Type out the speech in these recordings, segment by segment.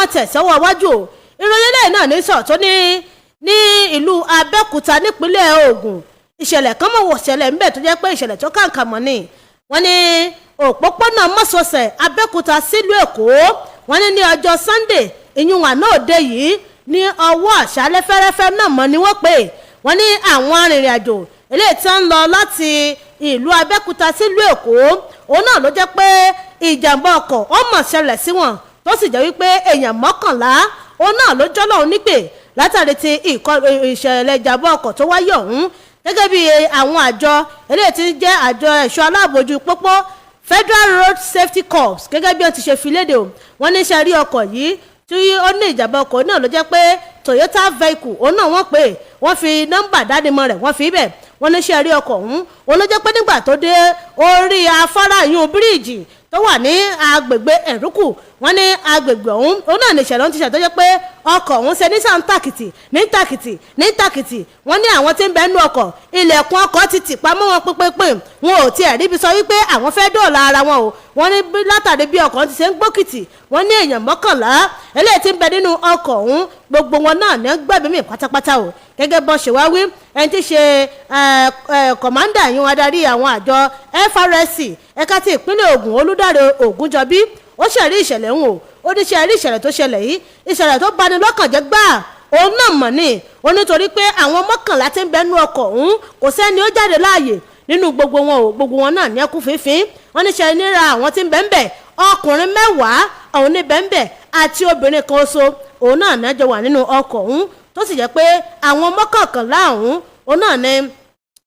Máa tẹ̀ sọ́wọ́ iwájú o. Ìròyìn eléyìí náà ní sọ̀ tó ní ní ìlú Abẹ́òkúta nípínlẹ̀ Ògùn, ìṣẹ̀lẹ̀ kan mọ̀ wọ̀ ṣẹlẹ̀ ńbẹ̀ tó jẹ́ pé ìṣẹ̀lẹ̀ tó kàǹkà mọ́ ni. Wọ́n ní òpópónà mọ́sọ̀ọ̀sẹ̀ Abẹ́òkúta sílùú Èkó, wọ́n ní ní ọjọ́ Sunday, ìyún àná òde yìí, ní ọwọ́ àṣálẹ́ fẹ́rẹ́fẹ́ náà mọ́ ni wọ́n pè. Wọ́n ní àwọn arìnrìn-àjò eléyìí tí wọ́n ń lọ láti ìlú Abẹ́òkúta sílùú Èkó, òun náà ló jẹ́ pé ìjàmbá ọkọ̀ ó mọ̀ ṣẹlẹ̀ sí wọn, tó sì jẹ́ wípé èèyàn 11 òun náà ló jọ́lọ́run nípè látàrí ti ìṣẹ̀lẹ̀ ìjàmbá ọkọ̀ tó wáyé ọ̀hún. Gẹ́gẹ́ bí àwọn àjọ eléyìí tí ń jẹ́ àjọ ẹ̀ṣọ́ aláàbò ojú pópó, Federal Road Safety Corps, gẹ́gẹ́ bí wọ́n ti ṣe fi léde o, wọ́n ní ṣe rí ọkọ̀ yìí tí ó ní ìjàmbá ọkọ̀ náà ló jẹ́ pé Toyota vehicle òun náà wọ́n pè. Wọ́n fi nọ́mbà dánimọ̀ rẹ̀, wọ́n fi bẹ̀. Wọ́n ní ṣe rí ọkọ̀ ọ̀hún, òun ló jẹ́ pé nígbà tó dé orí afárá yún bíríìjì tó wà ní agbègbè Ẹ̀rúkù, wọ́n ní agbègbè ọ̀hún, òun náà ní ìṣẹ̀lẹ̀ ọ̀hún ti ṣẹ̀, tó jẹ́ pé ọkọ̀ ọ̀hún ṣe ní sàn tàkìtì ní tàkìtì ní tàkìtì. Wọ́n ní àwọn tí ń bẹ nínú ọkọ̀, ilẹ̀kùn ọkọ̀ ti tì pamọ́ wọn pínpín, wọn ò tiẹ̀ ríbi sọ wípé àwọn fẹ́ dóòlà ara wọn o. Wọ́n ní látàrí bí ọkọ̀ ti ṣe ń gbókìtì, wọ́n ní èèyàn 11 eléyìí tí ń bẹ nínú ọkọ̀ ọ̀hún, gbogbo wọn náà ní gbẹ̀mí mì pátápátá o. Gẹ́gẹ́ bọ́n ṣe wá wí, ẹni tí í ṣe commander yìí, adarí àwọn àjọ FRSC ẹ̀ka ti ìpínlẹ̀ Ògùn, Olùdarí Ògúnjọbí, ó ṣẹ̀rí ìṣẹ̀lẹ̀ ń wò. Ó ní ṣe rí ìṣẹ̀lẹ̀ tó ṣẹlẹ̀ yìí, ìṣẹ̀lẹ̀ tó bani lọ́kàn jẹ́ gbáà òun náà mọ̀ ní ó, nítorí pé àwọn 11 tí ń bẹ nínú ọkọ̀ ọ̀hún, kò sẹ́ni ó jáde láàyè nínú gbogbo wọn o. Gbogbo wọn náà ní ẹkú fínfín. Wọn ní ṣe níra àwọn tí ń bẹ ń bẹ, ọkùnrin 10 òun ní bẹ ń bẹ àti obìnrin kan oṣù, òun náà náà jọ wà nínú ọkọ̀ ọ̀hún, tó sì jẹ́ pé àwọn 11 ọ̀hún, òun náà ní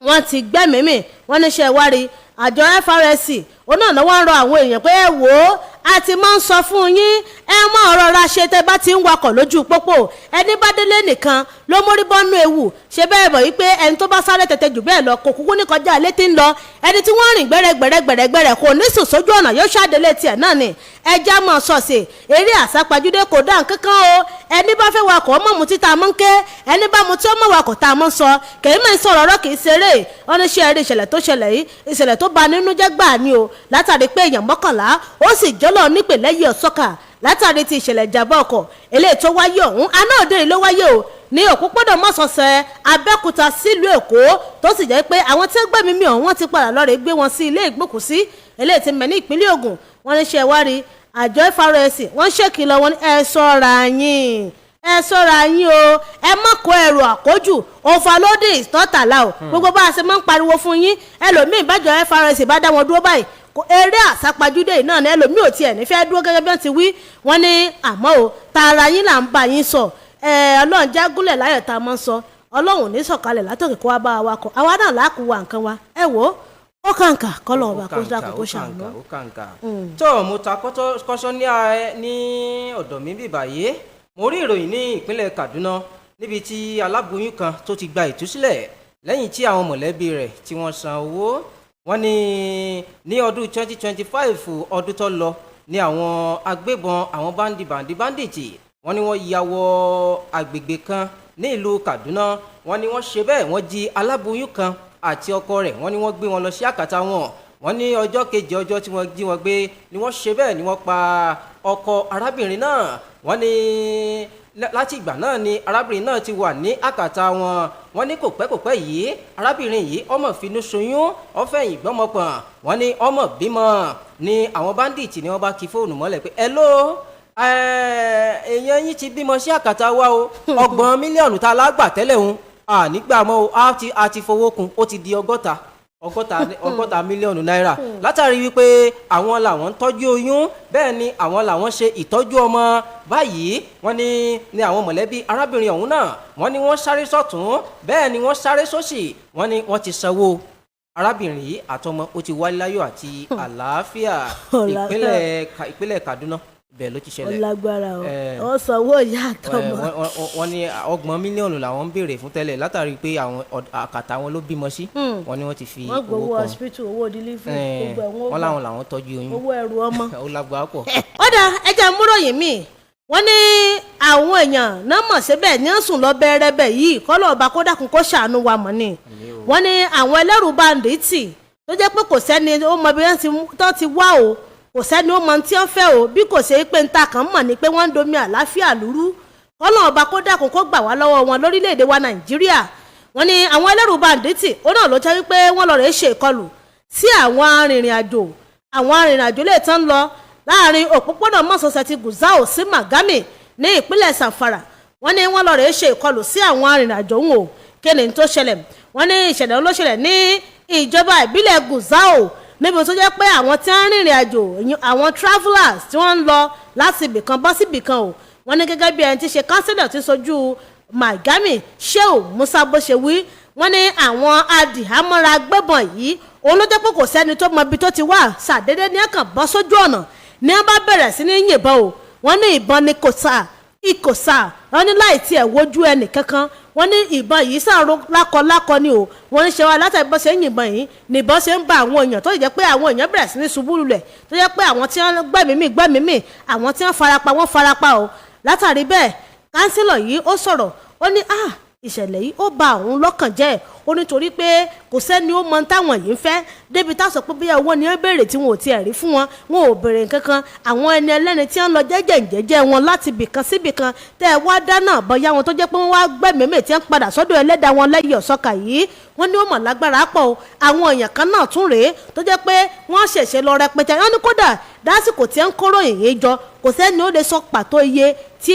wọ́n ti gbẹ́mìí mì. Wọ́n ní ṣe wárí àjọ FRSC, òun náà lọ́wọ́ ń rọ àwọn èèyàn pé, ẹ wò ó, a ti máa ń sọ fún yín, ẹ mọ ọ̀rọ̀ ra ṣe tẹ́ bá ti ń wakọ̀ lójú pópó. Ẹni bá délé nìkan ló mórí bọ́nú ewu. Ṣe bẹ́ẹ̀ bọ̀ wípé ẹni tó bá sáré tètè jù bẹ́ẹ̀ lọ, kò kúkú ní kọjá ilé tí ń lọ. Ẹni tí wọ́n rìn gbẹ́rẹ́ gbẹ́rẹ́ gbẹ́rẹ́ kò ní sùn sójú ọ̀nà, yóò ṣàdélé tiẹ̀ náà ni. Ẹja mọ̀ sọ̀sẹ̀, eré àsápajúdé kò dá nǹkankan o. Ẹni bá fẹ́ wakọ̀, ọmọ mu títa mọ́ ń ké. Ẹni bá mu tí ó mọ̀ wakọ̀ tá a mọ̀ sọ kèé mọ̀ ń sọ̀rọ̀ ọ̀rọ̀ kì í ṣeré. Wọ́n ní ṣe eré ìṣẹ̀lẹ̀ tó ṣẹlẹ̀ yìí, ìṣẹ̀lẹ̀ tó bà nínú jẹ́ gbà ni o, látàrí pé èèyàn 11 ó sì jọ́lọ̀ nípè lẹ́yìn ọ̀sọ́kà látàrí ti ìṣẹ̀lẹ̀ ìjàmbá ọkọ̀ eléyìí tó wáyé ọ̀hún. Aná òde yìí ló wáyé o, ní òpópónà mọ́sọ̀ọ̀sẹ̀ Abẹ́òkúta sílùú Èkó, tó sì jẹ́ pé àwọn tí ó gbẹ̀mí mi ọ̀hún, wọ́n ti padà lọ́ọ́ rẹ̀ gbé wọn sí ilé ìgbókùsí eléyìí tí mẹ́ ní ìpínlẹ̀ Ògùn. Wọ́n ní ṣe wá rí àjọ FRSC, wọ́n ṣèkìlọ̀ wọn ní ẹ ṣọ́ra yín, ẹ ṣọ́ra yín o, ẹ má kó ẹrù àkójù, overloading is not allowed. Gbogbo bá a ṣe máa ń pariwo fún yín, ẹlòmíì bájọ FRSC bá dá wọn dúró báyìí, eré àsápajúdé yìí náà ni ẹlòmíì ò tiẹ̀ ní fẹ́ dúró. Gẹ́gẹ́ bí wọ́n ti wí, wọ́n ní àmọ́ o, tààrà yín là ń bá yín sọ. Ẹ Ọlọ́run jágúnlẹ̀ láyọ̀ tá a máa ń sọ, Ọlọ́run ò ní sọ̀kalẹ̀ látòkè kó wá bá wa kọ, àwa náà láàkú wa nǹkan wa. Ẹ wò ó, ó kàǹkà kọ́lọ̀ ọba kó dákun kó ṣàánú. Ó kàǹkà tó mo ta kọ́sọ́ ní ọ̀dọ̀ mi bí báyìí. Mo rí ìròyìn ní ìpínlẹ̀ Kaduna níbi tí aláboyún kan tó ti gba ìtúsílẹ̀ lẹ́yìn tí àwọn mọ̀lẹ́bí rẹ̀ tí wọ́n san owó. Wọ́n ní ní ọdún 2025, ọdún tó lọ, ní àwọn agbébọn, àwọn bandit, wọ́n ní wọ́n ya wọ agbègbè kan ní ìlú Kaduna. Wọ́n ní wọ́n ṣe bẹ́ẹ̀, wọ́n jí aláboyún kan àti ọkọ rẹ̀. Wọ́n ní wọ́n gbé wọn lọ sí àkàtà wọn. Wọ́n ní ọjọ́ kejì ọjọ́ tí wọ́n jí wọn gbé ni wọ́n ṣe bẹ́ẹ̀ ni wọ́n pa ọkọ arábìnrin náà. Wọ́n ní láti ìgbà náà ni arábìnrin náà ti wà ní àkàtà wọn. Wọ́n ní kò pẹ́ kò pẹ́ yìí, arábìnrin yìí ọmọ finú ṣoyún, ọfẹ̀yìn gbọ́mọpọ̀n. Wọ́n ní ọmọ bímọ ni àwọn bandit ni wọ́n bá kí fóònù mọ́lẹ̀ pé, "Hello, èèyàn yín ti bímọ sí àkàtà wa o. 30 mílíọ̀nù tá a lágbà tẹ́lẹ̀ ń nígbà mọ́ o, a ti fowó kún, ó ti di 60 mílíọ̀nù náírà," látàrí wípé àwọn làwọn ń tọ́jú oyún, bẹ́ẹ̀ ni àwọn làwọn ṣe ìtọ́jú ọmọ báyìí. Wọ́n ní ní àwọn mọ̀lẹ́bí arábìnrin ọ̀hún náà, wọ́n ní wọ́n sáré sọ́tún, bẹ́ẹ̀ ni wọ́n sáré sósì. Wọ́n ní wọ́n ti sanwó arábìnrin yìí àtọmọ, ó ti wálé láyọ̀ àti àlàáfíà. Ìpínlẹ̀ Kaduna bẹ́ẹ̀ ló ti ṣẹlẹ̀. Ó lágbára o. Wọ́n sanwó ìyá àtọmọ. Wọ́n ní 30 mílíọ̀nù làwọn ń béèrè fún tẹ́lẹ̀, látàrí pé àwọn àkàtà wọn ló bímọ sí. Wọ́n ní wọ́n ti fi wọ́n owó gbowó kan hospital, owó delivery, gbogbo ẹ̀ wọ́n. Wọ́n láwọn làwọn tọ́jú oyún. Owó ẹrù ọmọ. Ó lágbára pọ̀. Ó dà, ẹ jẹ́ múròyìn mi. Wọ́n ní àwọn èèyàn náà mọ̀ síbẹ̀ ní sùn lọ bẹ́ẹ̀rẹ́bẹ̀ yìí, kọ́lọ̀ ọba kó dákun kó ṣàánú wa mọ̀ ni. Wọ́n ní àwọn ẹlẹ́rù bandit tó jẹ́ pé kò sẹ́ni ó mọ bí wọ́n ti wá o. Kò Kò sẹ́ni ó mọ tí wọ́n fẹ́ o, bí kò ṣe pé níta kan mọ̀ ni pé wọ́n ń domi àlàáfíà lúrú. Kọ́nà ọba kó dákun kó gbà wá lọ́wọ́ wọn lórílẹ̀‐èdè wa Nàìjíríà. Wọ́n ní àwọn ẹlẹ́rù bandit ó náà ló jẹ́ wípé wọ́n lọ rèé ṣe ìkọlù sí àwọn arìnrìn-àjò. Àwọn arìnrìn-àjò lè tán lọ láàrin òpópónà mọ́sọ̀ọ̀sẹ̀ ti Gusau sí Magami ní ìpínlẹ̀ Zamfara. Wọ́n ní wọ́n lọ rèé ṣe ìkọlù sí àwọn arìnrìn-àjò ń wò. Kí ni tó ṣẹlẹ̀? Wọ́n ní ìṣẹ̀lẹ̀ ló ṣẹlẹ̀ ní ìjọba ìbílẹ̀ Gusau, níbi tó jẹ́ pé àwọn tí wọ́n rìnrìn àjò, àwọn travellers tí wọ́n ń lọ láti ibìkan bọ́ sí ibìkan o. Wọ́n ní gẹ́gẹ́ bí ẹni tí ṣe councillor tí sojú Magami, Sheu Musa, bó ṣe wí, wọ́n ní àwọn adìhámọ́ra gbébọn yìí, òun ló jẹ́ pé kò sẹ́ni tó mọ ibi tó ti wá. Ṣàdédé ní ẹ̀kàn bọ́ sójú ọ̀nà ní wọ́n bá bẹ̀rẹ̀ sí ní yìnbọn o. Wọ́n ní ìbọn ní kò sá ìkòsà, wọ́n ní láì tiẹ̀ wojú ẹnì kankan. Wọ́n ní ìbọn yìí sàrò lákọlákọ ni o. Wọ́n ní ṣe wá látàrí bó ṣe ń yìnbọn yìí nìbọn ṣe ń ba àwọn èèyàn, tó jẹ́ pé àwọn èèyàn bẹ̀rẹ̀ sí ní ṣubú lulẹ̀, tó jẹ́ pé àwọn tí wọ́n gbẹ̀mí mì gbẹ̀mí mì, àwọn tí wọ́n farapa wọ́n farapa o. Látàrí bẹ́ẹ̀, councillor yìí ó sọ̀rọ̀, ó ní ah, ìṣẹ̀lẹ̀ yìí ó ba òun lọ́kàn jẹ́. Ó nítorí pé kò sẹ́ni ó mọ táwọn yìí ń fẹ́ débi tá a sọ pé bóyá owó ni wọ́n béèrè tí wọn ò tiẹ̀ rí fún wọn. Wọn ò béèrè nǹkan kan. Àwọn ẹni ẹlẹ́ni tí wọ́n lọ jẹ́jẹ́ jẹ́jẹ́ wọn láti ibìkan síbìkan tẹ́ ẹ wá dáná bọ́yá wọn, tó jẹ́ pé wọ́n wá gbẹ̀mímì tí wọ́n padà sọ́dọ̀ ẹlẹ́dàá wọn lẹ́yìn ọ̀sọ́kà yìí. Wọ́n ní ó mọ̀ lágbára pọ̀ o. Àwọn èèyàn kan náà tún rèé tó jẹ́ pé wọ́n ṣẹ̀ṣẹ̀ lọ rẹpẹtẹ. Wọ́n ní kódà dásìkò tí ń kóròyìn yìí jọ, kò sẹ́ni ó lè sọ pàtó iye tí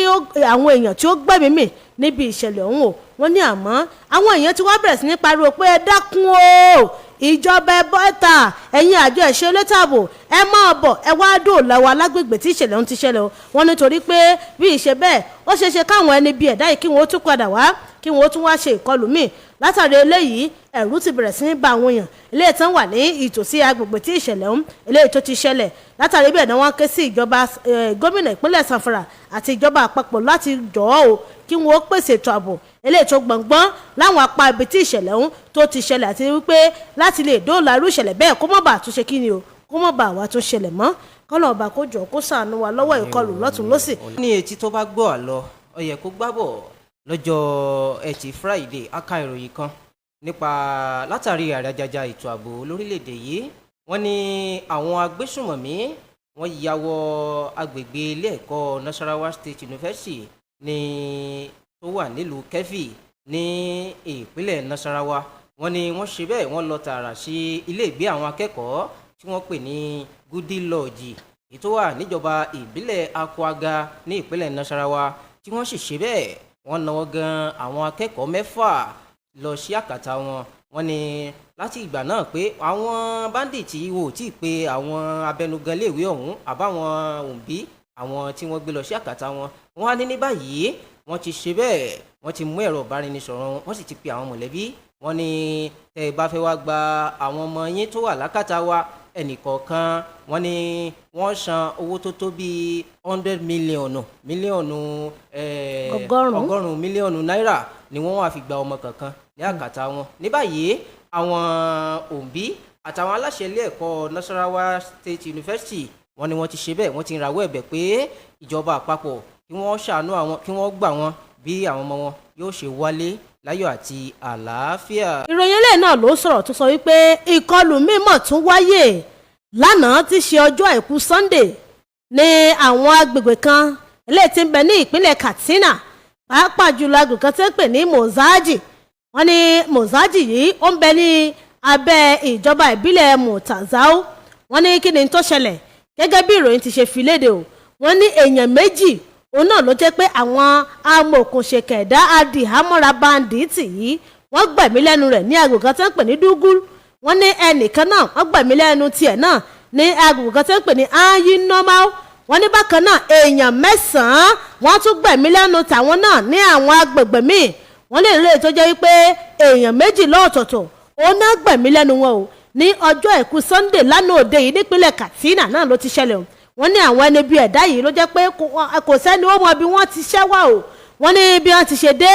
àwọn èèyàn tí ó gbẹ̀mímì níbi ìṣẹ̀lẹ̀ ọ̀hún o. Wọ́n ní àmọ́ àwọn èèyàn ti wá bẹ̀rẹ̀ sí ní pariwo pé ẹ dákun o, ìjọba, ẹ bọ́ta, ẹ̀yin àjọ ẹ̀ṣọ́ elétò ààbò, ẹ máa bọ̀, ẹ wá dóòlà wa lágbègbè tí ìṣẹ̀lẹ̀ ọ̀hún ti ṣẹlẹ̀ o. Wọ́n nítorí pé bí ìṣe bẹ́ẹ̀, ó ṣeé ṣe káwọn ẹni bíi ẹ̀dá yìí kí wọ́n ó tún padà wá, kí wọ́n ó tún wá ṣe ìkọlù míì. Látàrí eléyìí, ẹ̀rù ti bẹ̀rẹ̀ sí ní ba àwọn èèyàn eléyìí tán wà ní ìtòsí agbègbè tí ìṣẹ̀lẹ̀ ọ̀hún eléyìí tó ti ṣẹlẹ̀. Látàrí bẹ́ẹ̀ náà, wọ́n ké sí ìjọba, gómìnà ìpínlẹ̀ Zamfara àti ìjọba àpapọ̀ láti jọ̀ọ́ o, kí wọ́n pèsè ètò ààbò eléyìí tó gbọ̀ngbọ́n láwọn apá ibi tí ìṣẹ̀lẹ̀ ọ̀hún tó ti ṣẹlẹ̀, àti wípé láti lè dóòlà irú ìṣẹ̀lẹ̀ bẹ́ẹ̀ kó má bàa tún ṣe kí ni o, kó má bàa wá tún ṣẹlẹ̀ mọ́. Kọ́nà ọba kó jọ kó ṣàánú wa lọ́wọ́ ìkọlù lọ́tún lọ́sì. Ní etí tó bá gbọ́ àlọ́, ó yẹ kó gbábọ̀. Lọ́jọ́ Ẹtì Friday, a ka ìròyìn kan nípa látàrí àràjàjà ètò ààbò lórílẹ̀‐èdè yìí. Wọ́n ní àwọn agbésùmọ̀mí wọ́n ya wọ agbègbè ilé ẹ̀kọ́ Nasarawa State University ní tó wà nílùú Keffi ní ìpínlẹ̀ Nasarawa. Wọ́n ní wọ́n ṣe bẹ́ẹ̀, wọ́n lọ tààrà sí ilé ìgbé àwọn akẹ́kọ̀ọ́ tí wọ́n pè ní Gudi Lodge, èyí tó wà níjọba ìbílẹ̀ Akwaga ní ìpínlẹ̀ Nasarawa, tí wọ́n sì ṣe bẹ́ẹ̀, wọ́n náwó gan àwọn akẹ́kọ̀ọ́ 6 lọ sí àkàtà wọn. Wọ́n ní láti ìgbà náà pé àwọn bandit wò tí ì pé àwọn abẹnugan léèwé ọ̀hún àbáwọn òbí àwọn tí wọ́n gbé lọ sí àkàtà wọn. Wọ́n á ní ní báyìí, wọ́n ti ṣe bẹ́ẹ̀, wọ́n ti mú ẹ̀rọ ìbáraẹnisọ̀rọ̀ wọn, wọ́n sì ti pe àwọn mọ̀lẹ́bí. Wọ́n ní tẹ́ ẹ bá fẹ́ wá gba àwọn ọmọ yín tó wà lákàtà wa, ẹnìkọ̀ọ̀kan, wọ́n ní wọ́n san owó tó tó bíi 100 mílíọ̀nù mílíọ̀nù 100. 100 mílíọ̀nù náírà ni wọ́n wá fi gba ọmọ kankan ní àkàtà wọn. Ní báyìí, àwọn òbí àtàwọn aláṣẹ ilé ẹ̀kọ́ Nasarawa State University, wọ́n ní wọ́n ti ṣe bẹ́ẹ̀, wọ́n ti ń rawọ́ ẹ̀bẹ̀ pé ìjọba àpapọ̀ kí wọ́n ṣàánú àwọn, kí wọ́n gbà wọ́n, bí àwọn ọmọ wọn yóò ṣe wálé láyọ̀ àti àlàáfíà. Ìròyìn eléyìí náà ló sọ̀rọ̀ tó sọ wípé ìkọlù mímọ̀ tún wáyé lánàá tí ṣe ọjọ́ Àìkú Sunday ní àwọn agbègbè kan eléyìí tí ń bẹ ní ìpínlẹ̀ Katsina, pàápàá jùlọ agbègbè kan tí ń pè ní Mozaji. Wọ́n ní Mozaji yìí ó ń bẹ ní abẹ́ ìjọba ìbílẹ̀ Murtazao. Wọ́n ní kí ni tó ṣẹlẹ̀? Gẹ́gẹ́ bí ìròyìn ti ṣe fi léde o, wọ́n ní èèyàn 2 òun náà ló jẹ́ pé àwọn amòòkùnṣèkẹ̀dá adìhámọ́ra bandit yìí wọ́n gbẹ̀mí lẹ́nu rẹ̀ ní agbègbè kan tí wọ́n pè ní Dúgúl. Wọ́n ní ẹnìkan náà, wọ́n gbẹ̀mí lẹ́nu tiẹ̀ náà ní agbègbè kan tí wọ́n pè ní Ayinomal. Wọ́n ní bákan náà, èèyàn 9 wọ́n tún gbẹ̀mí lẹ́nu tàwọn náà ní àwọn agbègbè míì. Wọ́n lè lè tó jẹ́ wípé èèyàn 2 lọ́ọ̀tọ̀ọ̀tọ̀ òun náà gbẹ̀mí lẹ́nu wọn o ní ọjọ́ Àìkú Sunday lánàá òde yìí. Nípínlẹ̀ Katsina náà ló ti ṣẹlẹ̀ o. Wọ́n ní àwọn ẹni bíi ẹ̀dá yìí ló jẹ́ pé kò sẹ́ni ó mọ bí wọ́n ti ṣẹ́ wá o. Wọ́n ní bí wọ́n ti ṣe dé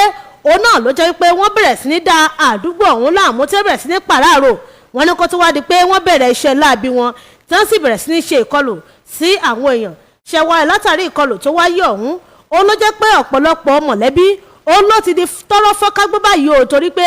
òun náà ló jẹ́ pé wọ́n bẹ̀rẹ̀ sí ní da àdúgbò ọ̀hún láàmú, tí wọ́n bẹ̀rẹ̀ sí ní pàráàrò. Wọ́n ní kó tó wá di pé wọ́n bẹ̀rẹ̀ iṣẹ́ láabi wọn, tí wọ́n sì bẹ̀rẹ̀ sí ní ṣe ìkọlù sí àwọn èèyàn ṣẹ̀wá. Látàrí ìkọlù tó wáyé ọ̀hún, òun ló jẹ́ pé ọ̀pọ̀lọpọ̀ mọ̀lẹ́bí òun ló ti di tọ́rọ́ fọ́nkágbó báyìí o, torí pé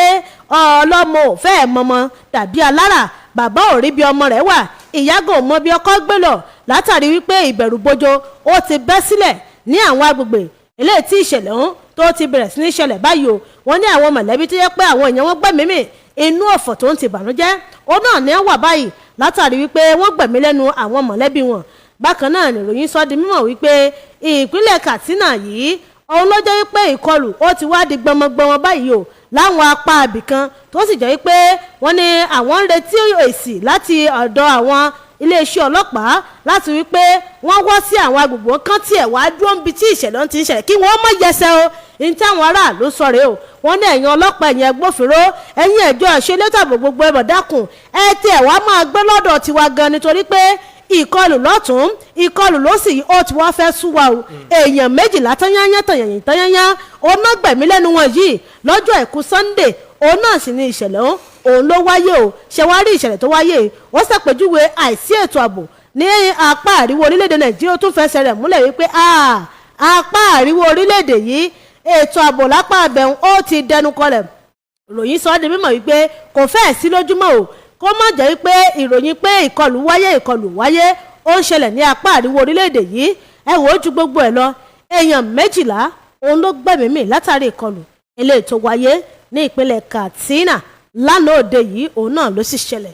ọlọ́mọ ò fẹ́ mọmọ dàbí alára, bàbá ò rí bí ọmọ rẹ̀ wà. Ìyá gan ò mọ bí ọkọ gbé lọ, látàrí wípé ìbẹ̀rù bojo ó ti bẹ́ sílẹ̀ ní àwọn agbègbè eléyìí tí ìṣẹ̀lẹ̀ ọ̀hún tó ti bẹ̀rẹ̀ sí ní ṣẹlẹ̀ báyìí o. Wọ́n ní àwọn mọ̀lẹ́bí tó yẹ pé àwọn èèyàn wọn gbẹ̀mí mì, inú ọ̀fọ̀ tó ń ti bànújẹ́ ó náà ní wà báyìí, látàrí wípé wọ́n gbẹ̀mí lẹ́nu àwọn mọ̀lẹ́bí wọn. Bákan náà nìròyìn sọ di mímọ̀ wípé ìpínlẹ̀ Katsina yìí, òun ló jẹ́ wípé ìkọlù ó ti wá di gbọmọgbọmọ báyìí o láwọn apá abìkan, tó sì jẹ́ wípé wọ́n ní àwọn ń retí èsì láti ọ̀dọ̀ àwọn iléeṣẹ́ ọlọ́pàá láti wípé wọ́n wọ́ sí àwọn agbègbè kan tiẹ̀ wá dúró níbi tí ìṣẹ̀lẹ̀ ti ń ṣẹlẹ̀, kí wọ́n má yẹsẹ̀ o. Ní táwọn aráàlú sọ rèé o. Wọ́n ní ẹ̀yin ọlọ́pàá, ẹ̀yin agbófinró, ẹ̀yin ẹ̀jọ́ ìṣelétàbò gbogbo, ẹ̀bọ̀ dákun, ẹ tiẹ̀ wá máa gbé lọ́dọ̀ tiwa gan, nítorí pé ìkọlù lọ́tún, ìkọlù lọ́sì, ó ti wá fẹ́ sú wa o. Èèyàn 12 tányányá tàyàyàn tányányá òun náà gbẹ̀mí lẹ́nu wọn yìí lọ́jọ́ àìkú Sunday. Òun náà sì ní ìṣẹ̀lẹ̀ ọ̀hún òun ló wáyé o. Ṣe wá rí ìṣẹ̀lẹ̀ tó wáyé, ó ṣàpèjúwe àìsí ètò ààbò ní apá àríwá orílẹ̀-èdè Nàìjíríà. Ó tún fẹsẹ̀ rẹ̀ múlẹ̀ wípé apá àríwá orílẹ̀-èdè yìí, ètò ààbò lápá abẹ́hùn ó ti dẹnu kọlẹ̀. Ìròyìn sọ ọ́ di mímọ̀ wípé kò fẹ́ẹ̀ sí lójúmọ́ o kó má jẹ́ wípé ìròyìn pé ìkọlù wáyé, ìkọlù wáyé, ó ń ṣẹlẹ̀ ní apá àríwá orílẹ̀-èdè yìí. Ẹ wò ó, ju gbogbo ẹ̀ lọ, èèyàn 12 òun ló gbẹ̀mí mì látàrí ìkọlù eléyìí tó wáyé ní ìpínlẹ̀ Katsina lánàá òde yìí. Òun náà ló sì ṣẹlẹ̀.